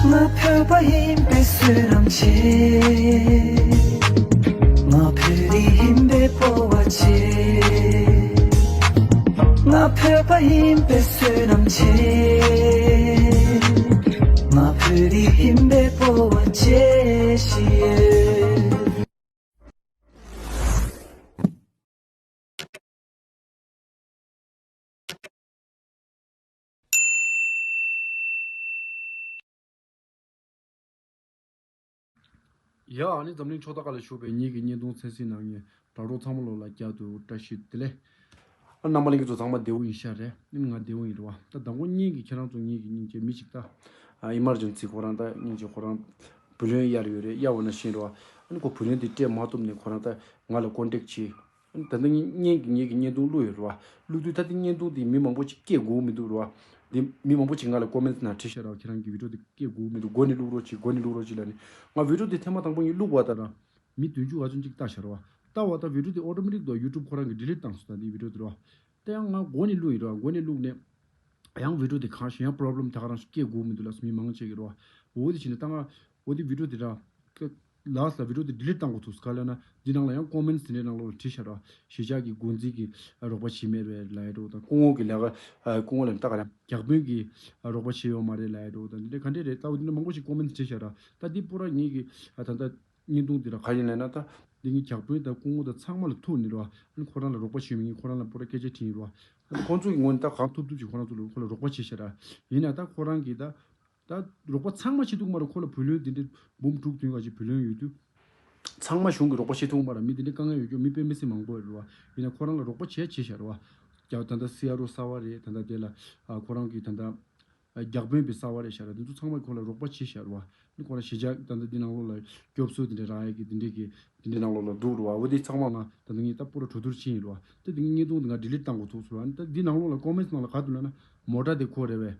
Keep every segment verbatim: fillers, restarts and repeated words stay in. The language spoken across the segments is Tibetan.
ང་བོད་པ་ཡིན་པའི་བསོད་ནམས་ཆེ། ང་བོད་རིགས་ཡིན་པའི་སྤོབས་པ་ཆེ། ང་བོད་པ་ཡིན་པའི་བསོད་ནམས་ཆེ། ང་བོད་རིགས་ཡིན་པའི་སྤོབས་པ་ཆེ་ཞིག་ཡོད། ཡ། ཨ་ནི་འཛམ་གླིང་ཕྱོགས་མཐའ་ཁག་ལ་བཞུགས་པའི་ངེད་ཀྱི་བརྙན་ཐུང་གསན་གཟིགས་གནང་མཁན་དྲ་གྲོགས་ཚང་མ་ལོ་ལ་བསྐྱར་དུ་བཀྲ་ཤིས་བདེ་ལེགས། ཨ། རྣམ་པ་ལྷན་རྒྱས་ཚོ་ཚང་མ་བདེ་པོ་ཡིན་ཤག་རེད། ཨ་ནི་ང་བདེ་པོ་ཡིན་རེད་བ། ད་དང་པོ་ཉིན་གྱི་ཁྱེད་རང་ཚོ་ངེད་ཀྱི་སྙིང་རྗེ་མི་གཅིག་ད། ཨ། ཨི་མར་ཇེན་སི་ཁོ་རང་ད་སྙིང་རྗེ་ཁོ་རང་བུ་ལོན་གཡར་ཡོད་རེད། གཡར་བ་ནང་བཞིན་རེད་བ། ཨ་ནི་ཁོ་བུ་ལོན་དེ་སྤྲད་མ་ཐུབ་ནས་ཁོ་རང་ད་ང་ལ་ཀོན་ཊེག་བྱས། ད་ལྟ་ངས་ངས་ཀྱི་ངེད་ཀྱི་བརྙན་ཐུང་བླུགས་ཡོད་རེད་བ། བླུགས་དུས་ད་ལྟ་བརྙན་ཐུང་དེ་མི་མང་པོ་ཅིག་སྐད་གོ་གི་མི་འདུག་རེད་བ། འདི་མི་མང་པོ་ཅིག་ང་ལ་ཀོ་མེན་ཊི་ནང་བྲིས་ཤག་རེད་བ། ཁྱེད་རང་གི་བི་ཌིའོ་དེ་སྐད་གོ་གི་མི་འདུག། མགོ་ནས་བླུག་རོགས་གྱིས། མགོ་ནས་བླུག་རོགས་གྱིས་ལབ་ནས། ང་བི་ཌིའོ་དེ་ཐེངས་མ་དང་པོ་ངས་བླུགས་པ་ལྟར་ན་མི་བདུན་ཅུ་ག་ཚོད་ཅིག་ལྟ་ཤག་རེད་བ། ལྟ་བ་ད་བི་ཌིའོ་དེ་ཨོ་ཊོ་མེ་ཊིག་ཏུ་ཡུ་ཊུབ་ཁོ་རང་གིས་ཌི་ལིཊ་བཏང་སོང་། ད་འདི་བི་ཌིའོ་དེ་རེད་བ། དེ་ཡང་ང་མགོ་ནས་བླུགས་ཡིན་རེད་བ། མགོ་ནས་བླུགས་ནས། ཡང་བི་ཌིའོ་དེ་གང་ཞིག་ཡང་པོ་རོབ་ལེམ་དེ་ག་རང་ཞིག་སྐད་གོ་མི་འདུག་ལབ་སོང་། མི་མང་ཆེ་གི་རེད་བ། འོ་དེ་བྱས་ནས་ད་ང་འོ་དེ་བི་ཌིའོ་དེ་འདྲ་ལགས་ལ་བི་ཌིའོ་དེ་ཌི་ལིཊ་བཏང་དགོས་ཐུག་ག་ལབ་ན། འདི་ནང་ལ་ཡང་ཀོ་མེན་ཊི་དེ་འདྲའི་ནང་ལོགས་ལ་བྲིས་ཤག་ར། གཞིས་ཆགས་ཀྱི་འགོ་འཛིན་གྱིས་རོགས་པ་བྱས་མེད་རེད་ལབ་ཡ་འདྲ་བོ་དང་། སྐུ་ངོ་གི་ལས་ཀ་སྐུ་ངོ་ལ་ད་ག་རང་བརྒྱ་དཔོན་གྱིས་རོགས་པ་བྱས་ཡོད་མ་རེད་ལབ་ཡ་འདྲ་བོ་དང་། འདི་འདྲ་ག་འདྲ་རེད་ལྟ་བུ་འདི་འདྲ་མང་པོ་ཞིག་ཀོ་མེན་ཊི་བྲིས་ཤག་ར། ད་འདི་པུ་ར་ངེད་ཀྱི་ད་ལྟ་བརྙན་ཐུང་འདི་ར་ག་ཡིན་ལབ་ན། ད་འདི་ངའི་བརྒྱ་དཔོན་དང་སྐུ་ངོ་དང་ཚང་མ་ལ་ཐུག་ནས་རེད་བ། ཨ་ནི་ཁོ་རང་ལ་རོགས་པ་བྱས་མེད། ངས་ཁོ་རང་ལ་པུ་ར་སྐད་ཆ་དྲིས་ཡིན་རེད་བ། ཨ་ནི་ཁོང་ཚོ་གི་ངོས་ནས་ད་གང་ཐུབ་ཐུབ་ཅིག་ཁོ་རང་ཚོ་ལ་ཁོ་ལ་རོགས་པ་བྱས་ཤག་ར། ཡིན་ན་ད་ཁོ་རང་གིས་ད་ད་རོགས་པ་ཚང་མ་བྱེད་ཐུབ་མ་རེད། ཁོ་ལ་བུ་ལོན་འདི་འདྲའི་འབུམ་དྲུག་བདུན་ག་ཅིག་བུ་ལོན་ཡོད་དུས། ཚང་མ་གཞུང་གིས་རོགས་པ་བྱེད་ཐུབ་མ་རེད། མི་འདི་འདྲའི་དཀའ་ངལ་ཡོད་ཀྱོག་མི་དཔེ་མི་སྲིད་མང་པོ་ཡོད་རེད་བ། ཡིན་ན་ཁོ་རང་ལ་རོགས་པ་བྱས་བྱས་ཤག་རེད་བ། རྒྱ་ད་ལྟ་སི་ཨར་ཨོ་གསར་པ་རེད། ད་ལྟ་དེ་ལ་ཨ་ཁོ་རང་གི་ད་ལྟ་བརྒྱ་དཔོན་པའི་གསར་པ་རེད་ཤག་ར། འདི་ཚོ་ཚང་མ་ཁོ་ལ་རོགས་པ་བྱས་ཤག་རེད་བ། ཨ་ནི་ཁོ་རང་གཞིས་ཆགས་ད་ལྟ་འདི་ནང་ལོགས་ལ་སྐྱོབ་གསོ་དེ་འདྲ་རག་ཡས་ཀྱི་དེ་འདྲས་ཀྱི་དེ་འདྲའི་ནང་ལོགས་ལ་འདུག་རེད་བ། འོ་དེ་ཚང་མ་ང་ད་ལྟ་ངས་ད་པུ་ར་གྲོས་བསྡུར་བྱས་ཡིན་རེད་བ། ད་དེ་ངས་བརྙན་ཐུང་དེ་ང་ཌི་ལིཊ་བཏང་དགོས་ཐུག་སོང་ར། ཨ་ནི་ད་འདི་ནང་ལོགས་ལ་ཀོ་མེན་ཊི་ནང་ལ་ག་འདུག་ལབ་ན། མོ་ཊ་དེ་ཁོ་རེད་བས།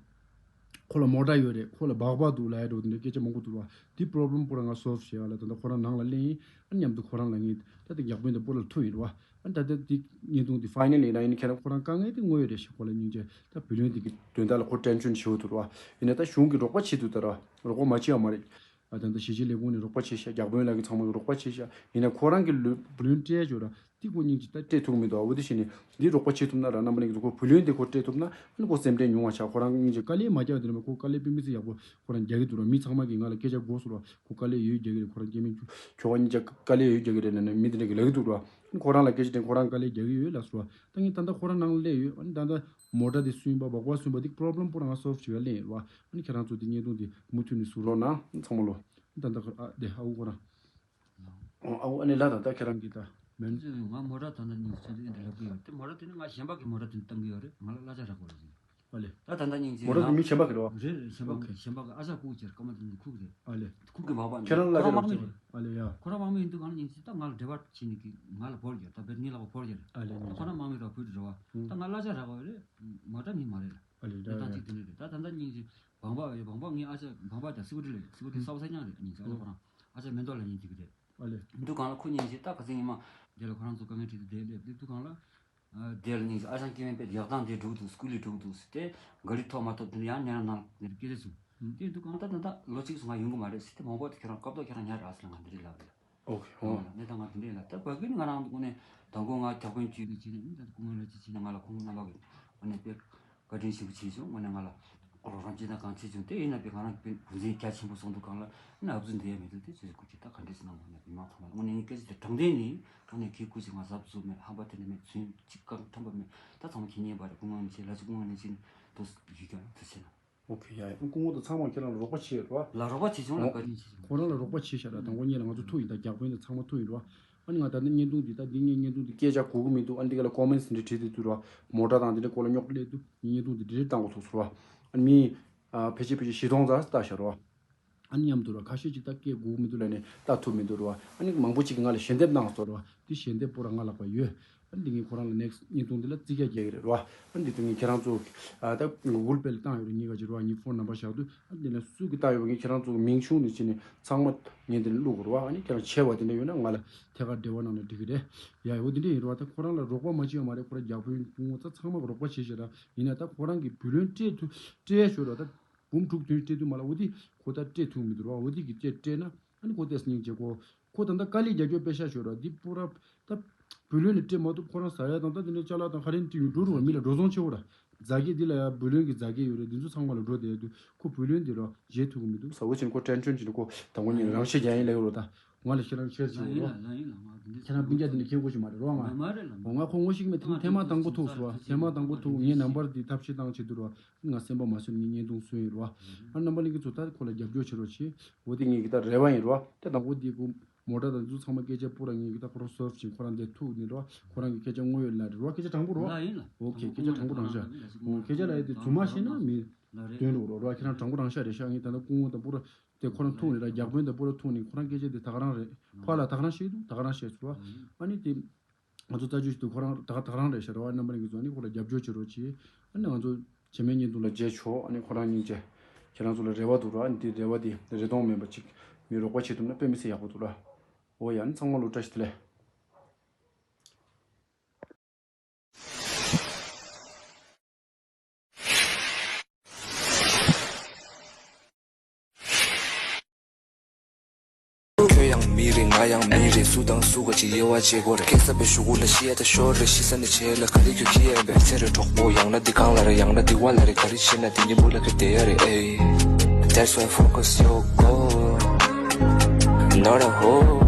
ཁོ་ལ་མོ་ཊ་ཡོད་རེད། ཁོ་ལ་སྦག་སྦག་འདུག་ལབ་ཡ་འདྲ་བོ་དེ་འདྲའི་སྐད་ཆ་མང་པོ་འདུག་ར། དེ་པོ་རོབ་ལེམ་པུ་ར་ང་སོལབ་བྱས་ཡ་ལ། ད་ལྟ་ཁོ་རང་ནང་ལ་སླེབས་ཡིན། ཨ་མཉམ་དུ་ཁོ་རང་ལ་ངས་ད་ལྟ་བརྒྱ་དཔོན་དང་པུ་ར་ལ་ཐུག་ཡིན་རེད་བ། ཨ་ད་ལྟ་འདི་བརྙན་ཐུང་འདི་ཕའི་ནལ་ཡིན་ན་ཡིན། ཁྱེད་རང་ཁོ་རང་དཀའ་ངལ་དེ་ངོ་ཡོད་རེད་ཤག་ཁོ་ལ་སྙིང་རྗེ། ད་བུ་ལོན་དེ་གི་དོན་དག་ལ་ཁོ་ཊེན་ཤན་ཞེ་པོ་འདུག་ར་བ། ཡིན་ན་ད་གཞུང་གིས་རོགས་པ་བྱེད་འདུག་ད་ར། རོགས་པ་མ་བྱེད་ཡ་མ་རེད། ཨ་ད་ལྟ་གཞིས་བྱེས་ལས་ཁུངས་ནས་རོགས་པ་བྱས་ཤག་བརྒྱ་དཔོན་ལགས་ཀྱིས་ཚང་མ་གིས་རོགས་པ་བྱས་ཤག་ཡིན་ན་ཁོ་རང་གི་ལོ་བུ་ལོན་སྤྲད་ཆོག་ར། འདི་ཁོ་སྙིང་རྗེ་ད་སྤྲད་ཐུབ་མི་འདུག་འོ་དེ་བྱས་ནས་འདི་རོགས་པ་བྱེད་ཐུབ་ན་ར། རྣམ་པ་ལྷན་རྒྱས་ཚོ་ཁོ་བུ་ལོན་དེ་ཁོ་སྤྲད་ཐུབ་ན། ཨ་ནི་ཁོ་སེམས་ཁྲལ་ཉུང་བ་ཆགས། ཁོ་རང་སྙིང་རྗེ། དཀའ་ལས་མ་རྒྱག་དེ་ནས་ཁོ་དཀའ་ལས་དཔེ་མི་སྲིད་ཡག་པོ་ཁོ་རང་རྒྱག་གི་འདུག་ར། མི་ཚང་མ་གིས་ང་ལ་སྐད་ཆ་གོ་སོང་ར། ཁོ་དཀའ་ལས་ཡོད་རྒྱག་གི་རེད། ཁོ་རང་སྐྱེ་དམན་ཁྱོ་ཁྱོ་ག་གཉིས་ཆ་དཀའ་ལས་ཡོད་རྒྱག་གི་རེད་ལབ་ནས་མི་དེ་འདྲ་གིས་ལབ་ཀྱི་འདུག་ར། ཨ་ནི་ཁོ་རང་ལ་སྐད་ཆ་དྲིས། ཁོ་རང་དཀའ་ལས་རྒྱག་གི་ཡོད་ལབ་སོང་ར། ད་ངས་ད་ལྟ་ཁོ་རང་ནང་ལ་སླེབས་ཡོད། ཨ་ནི་ད་ལྟ་མོ་ཊ་དེ་སུན་པ་སྦག་སྦག་སུན་པ་དེ་པོ་རོབ་ལེམ་པུ་ར་ང་སོལབ་བྱེད་པར་སླེབས་ཡོད་ར། ཨ་ནི་ཁྱེད་རང་ཚོ་དེ་བརྙན་ཐུང་དེ་མུ་མཐུད་ནས་གཟིགས་རོགས་གནང་ཚང་མ་ལོ། ད་ལྟ་ཁོ་ཨ་དེ་ཨ་ཁུ་ཁོ་རང་། ཨོ་ཨ་ནི་ལ་ད་ལྟ་ཁྱེད་རང་གིས་ད་མེད། ང་མོ་ཊ་ད་ལྟ་སྙིང་རྗེ་ཆེ་འདི་ལབ་གི་ཡོད། དེ་མོ་ཊ་དེ་ནི་ང་གཞན་པ་གི་མོ་ཊ་དེ་བཏང་གི་ཡོད་རེད། ང་ལ་གླ་ཆ་རག་གི་རེད། ཨ་ལེ། ད་ད་ལྟ་སྙིང་རྗེ་མོ་ཊ་དེ་མི་གཞན་པ་གི་རེད་བ། རེད་རེད། གཞན་པ་གི། གཞན་པ་གི་ཨ་ཅག་ཁུག་ཅེར་ཀ་མ་དེ་ནི་ཁུག་རེད། ཨ་ལེ། ཁུག་གི་མ་པ་ཁྱེད་རང་གླ་ཆ་ཁོ་རང་མ་རག་མི་རེད། ཨ་ལེ་ཡ། ཁོ་རང་མ་མི་ཡིན་དུས་གང་ལ་སྙིང་རྗེ། ད་ང་ལ་འབྲེལ་བ་བྱེད་ནི་གི་ང་ལ་བོར་རྒྱུ་ད་བེད་ངའི་ལག་པ་བོར་རྒྱུ་རེད། ཨ་ལེ། ད་ཁོ་རང་མ་མི་རག་བུ་རེད་བ། ད་ང་གླ་ཆ་རག་གི་རེད། མོ་ཊ་ནི་མ་རེད་ལ། ཨ་ལེ། ད་ད་ད་ཅིག་དེ་ནི་རེད། ད་ད་ལྟ་སྙིང་རྗེ། བང་པ་ཡོད། བང་པ་ངའི་ཨ་ཅག་བང་པ་དང་སི་ཀུ་ཊི་ལ་ཡོད། སི་ཀུ་ཊི་གསར་པ་ཆགས་རེད། སྙིང་རྗེ་ཨ་ཅག་ཁོ་རང་ཨ་ཅག་མེ་ཏོག་ལ་ཡིན་གྱི་རེད། ཨ་ལེ། འདུག་གང་ལ་ཁོ་སྙིང་རྗེ། ད་ག་ཚོད་ཉི་མ་དེ་ལ་ཁོ་རང་ཚོ་དཀའ་ངལ་འཕྲད་དུས་དེ་སླེབས་སླེབས་འདུག་གང་ལ། དེ་ལ་སྙིང་རྗེ། ཨ་ཅག་སྐྱེ་དམན་དཔེ་ཡག་ཐང་དེ་འགྲོ་གི་འདུག་སྐུ་ལུས་འགྲོ་གི་འདུག་ཟེར་ཏེ། ག་རི་ཐོག་མ་ཐོག་དེ་འདྲ་ཡང་ཉན་ན་ནང་དེ་འདྲ་སྐད་ཆ་བྱུང་། དེ་འདུག་གང་ད་ད་ད་ལོ་གཅིག་སོང་ང་ཡོང་གི་མ་རེད་ཟེར་ཏེ། མང་པོ་དེ་ཁྱེད་རང་སྐབས་ཐོག་ཁྱེད་རང་ཉར་ར་ཟེར་ལ་ང་དེ་འདྲ་ལབ་རེད། ཨོ་ཁེ། ཨོ། ཨོ་ལ་ནས་ད་ང་དེ་འདྲ་ལབ། ད་བ་གི་ནི་ང་རང་དངོས་གནས་དང་པོ་ང་བརྒྱ་དཔོན་བྱས་ནས་བྱས་ནས་ད་སྐུ་ངོ་ལ་ཅི་བྱས་ནས་ང་ལ་ཁོང་རྣམ་པ་གི་དངོས་གནས་དཔེ་བཀའ་དྲིན་ཆེན་པོ་ཆེ་བྱུང་། དངོས་གནས་ང་ལ་རོགས་རམ་བྱེད་སྟངས་གང་ཆེ་བྱུང་། དེ་ཡིན་ན་དཔེ་ང་རང་དཔེ་གུང་སེང་རྒྱ་ཆེན་པོ་སོང་འདུག་གང་ལ་ནི་ཨབ་ཟུ་འདི་ཡ་མི་འདུག་དེ་ཚོས་སྐུ་མཁྱེན། ད་ག་འདྲས་ཟེར་ན་དངོས་གནས་མི་མང་ཚང་མ་དངོས་གནས་ངའི་སྐད་ཆ་དེ་དྲང་བདེན་ནི་དངོས་གནས་གི་སྐུ་མཁྱེན། ང་གཟབ་གཟུབ་མེད། ཧམ་པ་དེ་འདྲ་མེད། རྫུན་གཅིག་གང་ཐོན་པ་མེད། ད་ཚང་མ་མཁྱེན་ཉན་པ་རེད། སྐུ་ངོ་ནས་བྱས་ལ་ཅིག་སྐུ་ངོ་ནས་བྱས་ནས་དུ་ཡིག་ཀྱང་དུ་བྱས་ན། ཨོ་ཁེ། ཡ་ཡ། སྐུ་ངོ་དང་ཚང་མ་ཁྱེད་རང་ལ་རོགས་པ་བྱས་རེད་བ། ལ་རོགས་པ་བྱས་བྱུང་ལ། ཨོ། བཀའ་དྲིན་ཆེ་བྱུང་། ཁོ་རང་ལ་རོགས་པ་བྱས་ཤག་ར། དང་པོ་ཉིད་ལ་ང་ཚོ་ཐུག་ཡིན། ད་བརྒྱ་དཔོན་དང་ཚང་མ་ཐུག་ཡིན་རེད་བ། ཨ་ནི་ང་ད་ནི་བརྙན་ཐུང་འདི་ད་འདི་ངའི་བརྙན་ཐུང་འདི་སྐད་ཆ་གོ་གི་མི་འདུག་ཨ་ནི་འདི་ག་ལ་ཀོ་མེན་ཊི་འདི་བྲིས་ཏེ་འདུག་ར། མོ་ཊ་དང་འདི་འདྲའི་སྐོར་ལ་རྙོག་དྲ་སླེབས་འདུག་ངའི་བརྙན་ཐུང་འདི་ཌི་ལིཊ་བཏང་དགོས་ཐུག་སོང་ར། ཨ་ནི་མི་ཨ་ཕལ་ཆེར་ཕལ་ཆེར་བཞི་སྟོང་ཙམ་ལྟ་ཤག་ར། ཨ་ནི་མཉམ་དུ་ར་ཁ་ཤས་ཅིག་ད་སྐད་གོ་གི་མི་འདུག་ལབ་ནས་ལྟ་ཐུབ་མི་འདུག་ར་བ། ཨ་ནི་མང་པོ་ཅིག་གིས་ང་ལ་ཞལ་འདེབས་གནང་སོང་ར་བ། འདི་ཞལ་འདེབས་པོ་ར་ང་ལག་པ་ཡོད། ཨ་ནི་འདི་ངས་ཁོ་རང་ལ་ནེག་སི་ཊི་བརྙན་ཐུང་འདི་ལ་རྩིས་རྒྱག་རྒྱག་གི་རེད་ར་བ། ཨ་ནི་འདི་ད་ངས་ཁྱེད་རང་ཚོ་ཨ་ད་གུ་གལ་པེ་ལ་བཏང་ཡོད་རེད། གཉིས་ཀ་ཅིག་ར་བ། ངའི་ཕོན་ནམ་བར་བཞག་དུས། ཨ་ནི་འདི་ལ་སུ་གིས་བཏང་ཡོད་པ་ངས་ཁྱེད་རང་ཚོ་གི་མིང་ཆུང་ནས་བྱས་ནས་ཚང་མ་ངས་འདི་ལ་བླུག་དགོས་ར་བ། ཨ་ནི་ཁྱེད་རང་ཆེ་བ་དེ་འདྲ་ཡོད་ན་ང་ལ་ཐད་ཀར་འབྲེལ་བ་གནང་ན་འགྲིག་གི་རེད། ཡ་ཡོ་དེ་འདྲ་ཡིན་ར་བ། ད་ཁོ་རང་ལ་རོགས་པ་མ་བྱས་ཡོད་མ་རེད། ཁོ་རང་བརྒྱ་དཔོན་སྐུ་ངོ་ད་ཚང་མ་གིས་རོགས་པ་བྱས་ཤག་ར། ཡིན་ན་ད་ཁོ་རང་གིས་བུ་ལོན་སྤྲད་ཐུབ་སྤྲད་ཤོག་ར་ད། འབུམ་དྲུག་བདུན་སྤྲད་དུས་མ་ལ་འོ་དེ་ཁོ་ད་སྤྲད་ཐུབ་མི་འདུག་ར། འོ་དེ་གི་སྤྲད་སྤྲད་ན་ཨ་ནི་ཁོ་ཏོག་ཙམ་སྙིང་རྗེ་གོ། ཁོ་ད་ལྟ་དཀའ་ལས་རྒྱག་རྒྱུ་དཔེ་ཤ་ཤོད་ར། འདི་པུ་ར་ད་བུ་ལོན་ནི་སྤྲད་མ་ཐུབ། ཁོ་རང་ཟ་ཡ་དང་ད་དེ་ནས་ཅ་ལག་དང་ཧ་རན་ཏི་ཡུ་འགྲོ་རུ་བ་མི་ལ་འགྲོ་སོང་ཆེ་བོ་ར། རྫ་སྐྱེས་འདི་ལ་ཡ་བུ་ལོན་གྱི་རྫ་སྐྱེས་ཡོད་རེད། འདི་ཚོ་ཚང་མ་ལ་འགྲོ་བསྡད་དུས་ཁོ་བུ་ལོན་འདི་ར་བཞེས་ཐུབ་ཀྱི་མི་འདུག་ཟ་འོ་ཕྱིན་ཁོ་དྲན་ཆོན་གྱི་ནི་ཁོ་དང་པོ་ཉིད་རང་ཤེས་རྒྱག་ཡིན་ལ་ཡོད་རོ། ད་ང་ལ་ཁྱེད་རང་ཤེར་བྱེད་རོ། ཁྱེད་རང་སྤུན་ཀྱག་འདི་ནས་མཁྱེན་དགོས་ཞིག་མ་རེད་རོ། ང་ང་ཁོ་ངོ་ཤེས་ཀྱི་མེད། ཐེངས་ཐེངས་མ་དང་པོ་ཐུག་སོ། ཐེངས་མ་དང་པོ་ཐུག་ངའི་ནམ་བར་འདི་ཐབས་ཤེས་བཏང་བྱེད་དུས་རོ། ང་སེམས་པ་མ་བཟོད། ངའི་བརྙན་ཐུང་བཟོས་ཡིན་རོ། ཨ་རྣམ་པ་ལྷན་རྒྱས་ཚོ་ད་ཁོ་ལ་རྒྱབ་སྐྱོར་བྱེད་རོགས་བྱེད། འོ་དེ་ངེད་ཀྱི་ད་རེ་བ་ཡིན་རོ། ད་དང་པོ་འདི་ཁོ་མོ་ཊ་དང་འཛུ་ཚང་མ་སྐད་ཆ་པོ་ར་ངེད་ཀྱི་ད་ཁོ་རང་སོབ་ཅིང་ཁོ་རང་འདི་ཐུག་ནི་རོ། ཁོ་རང་གི་སྐད་ཆ་དངོས་ཡོད་ལ་རེད་རོ། སྐད་ཆ་དྲང་པོ་རོ། ཨོ་ཁེ། སྐད་ཆ་དྲང་པོ་དྲང་ཤག་ཨོ་སྐད་ཆ་ལ་ཡ་དེ་རྫུན་མ་བཤད་ན་མི་དོན་རུ་རོ་རོ། ཁྱེད་རང་དྲང་པོ་དྲང་ཤག་རེད་ཤག་ངས་ད་ལྟ་སྐུ་ངོ་དང་པོ་ར་དེ་ཁོ་རང་ཐུག་ནི་ར། རྒྱག་དཔོན་དང་པོ་ར་ཐུག་ནི་ཁོ་རང་སྐད་ཆ་དེ་ད་ག་རང་རེད། ཕ་ལ་ད་ག་རང་བཤད་འདུག་ད་ག་རང་བཤད་ཚུལ་རོ། ཨ་ནི་དེ། ང་ཚོ་རྩ་ཆོས་ཞིག་ཏུ་ཁོ་རང་ད་ག་ད་ག་རང་རེད་ཤག་རེད་བ། རྣམ་པ་ལྷན་རྒྱས་ཚོ་ཨ་ནི་ཁོ་ལ་རྒྱབ་སྐྱོར་བྱེད་རོགས་གྱིས། ཨ་ནི་ང་ཚོ་བྱེ་མའི་བརྙན་ཐུང་ལ་མཇལ་ཆོག་ཨ་ནི་ཁོ་རང་སྙིང་རྗེ། ཁྱེད་རང་ཚོ་ལ་རེ་བ་འདུག་ར། ཨ་ནི་དེ་རེ་བ་དེ་རེ་སྟོང་མེད་པ་ཅིག་མི་རོགས་པ་བྱེད་ཐུབ་ན་དཔེ་མི་སྲིད་ཡག་པོ་འདུག་ར། འོ་ཡ། ཨ་ནི་ཚང་མ་ལོ་བཀྲ་ཤིས་བདེ་ལེགས། ཁྱོད་ཡང་མི་རེད། ང་ཡང་མི་རེད། སུ་དང་སུ་ག་ཅིག་དབྱེ་བ་བྱེད་དགོས་རེད། སྐྱེ་ས་པའི་གཞུག་གུ་ལ་ཤི་ཡ་ད་ཤོར་རེད། ཤི་ས་ནས་བྱེད་ལ་ག་རེ་ཁྱོད་ཁྱི་ཡ་ཡིན་པས། ཚེ་རིང་གྲོགས་པོ། ཡང་ན་འདི་གང་ལ་རེད། ཡང་ན་འདི་བ་ལ་རེད། ག་རེ་བྱེད་ན་འདི་གཉིས་པོ་ལ་ཁྱོད་བསྡད་ཡ་རེད། ཨེ། That's why focus your goal, not a hole.